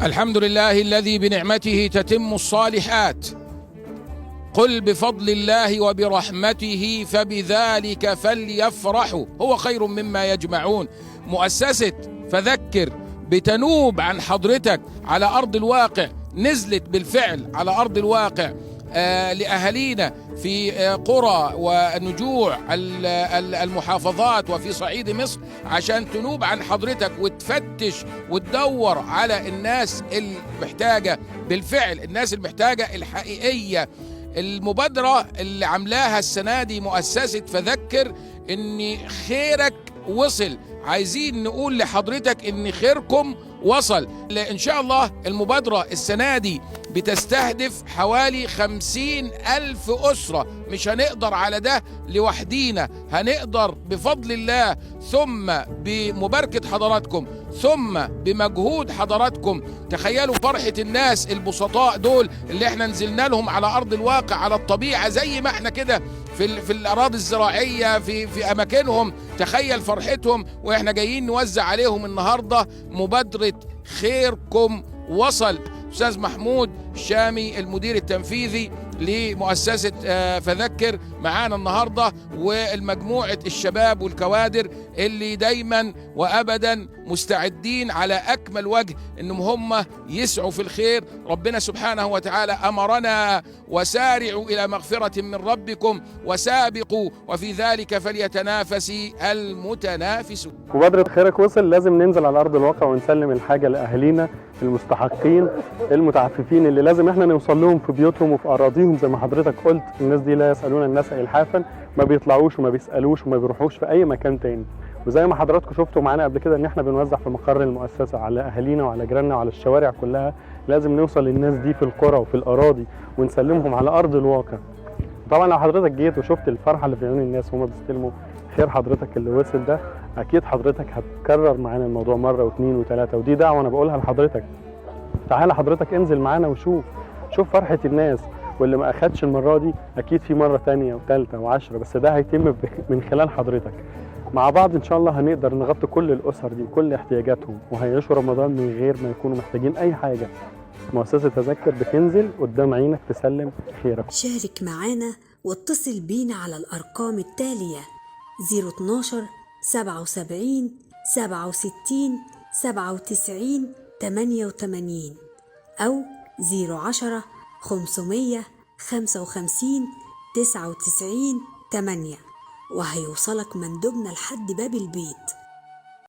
الحمد لله الذي بنعمته تتم الصالحات. قل بفضل الله وبرحمته فبذلك فليفرحوا هو خير مما يجمعون. مؤسسة فذكر بتنوب عن حضرتك على أرض الواقع، نزلت بالفعل على أرض الواقع لأهالينا في قرى ونجوع المحافظات وفي صعيد مصر، عشان تنوب عن حضرتك وتفتش وتدور على الناس المحتاجة بالفعل، الناس المحتاجة الحقيقية. المبادرة اللي عاملاها السنة دي مؤسسة فذكر إن خيرك وصل. عايزين نقول لحضرتك إن خيركم وصل. إن شاء الله المبادرة السنة دي بتستهدف حوالي 50,000 أسرة. مش هنقدر على ده لوحدينا، هنقدر بفضل الله ثم بمباركة حضراتكم ثم بمجهود حضراتكم. تخيلوا فرحة الناس البسطاء دول اللي احنا نزلنا لهم على أرض الواقع، على الطبيعة زي ما احنا كده في الأراضي الزراعية في أماكنهم. تخيل فرحتهم واحنا جايين نوزع عليهم النهاردة مبادرة خيركم وصل. أستاذ محمود الشامي المدير التنفيذي لمؤسسة فذكر معانا النهاردة، والمجموعة الشباب والكوادر اللي دايما وأبدا مستعدين على أكمل وجه إنهم هم يسعوا في الخير. ربنا سبحانه وتعالى أمرنا وسارعوا إلى مغفرة من ربكم وسابقوا وفي ذلك فليتنافس المتنافسون. مبادرة خيرك وصل لازم ننزل على أرض الواقع ونسلم الحاجة لأهالينا المستحقين المتعففين اللي لازم احنا نوصل لهم في بيوتهم وفي أراضيهم. زي ما حضرتك قلت، الناس دي لا يسألون الناس إلحافا، ما بيطلعوش وما بيسألوش وما بيروحوش في أي مكان تاني. وزي ما حضراتكم شفتوا معانا قبل كده ان احنا بنوزع في مقر المؤسسة على أهالينا وعلى جيراننا وعلى الشوارع كلها. لازم نوصل للناس دي في القرى وفي الأراضي ونسلمهم على أرض الواقع. طبعا لو حضرتك جيت وشفت الفرحة اللي في عيون الناس وهم بيستلموا خير حضرتك اللي وصل ده، أكيد حضرتك هتكرر معانا الموضوع مرة واثنين وثلاثة. ودي دعوة أنا بقولها لحضرتك، تعالى حضرتك انزل معانا وشوف، شوف فرحة الناس. واللي ما أخدش المرة دي أكيد في مرة تانية وثالثة وعشرة، بس ده هيتم من خلال حضرتك. مع بعض إن شاء الله هنقدر نغطي كل الأسر دي وكل احتياجاتهم، وهيعيشوا رمضان من غير ما يكونوا محتاجين أي حاجة. مؤسسة تذكر بتنزل قدام عينك تسلم خيرك. شارك معانا واتصل بينا على الأرقام التالية: 012 77 67 97 88 أو 010 500 55 99 8، وهيوصلك مندوبنا لحد باب البيت.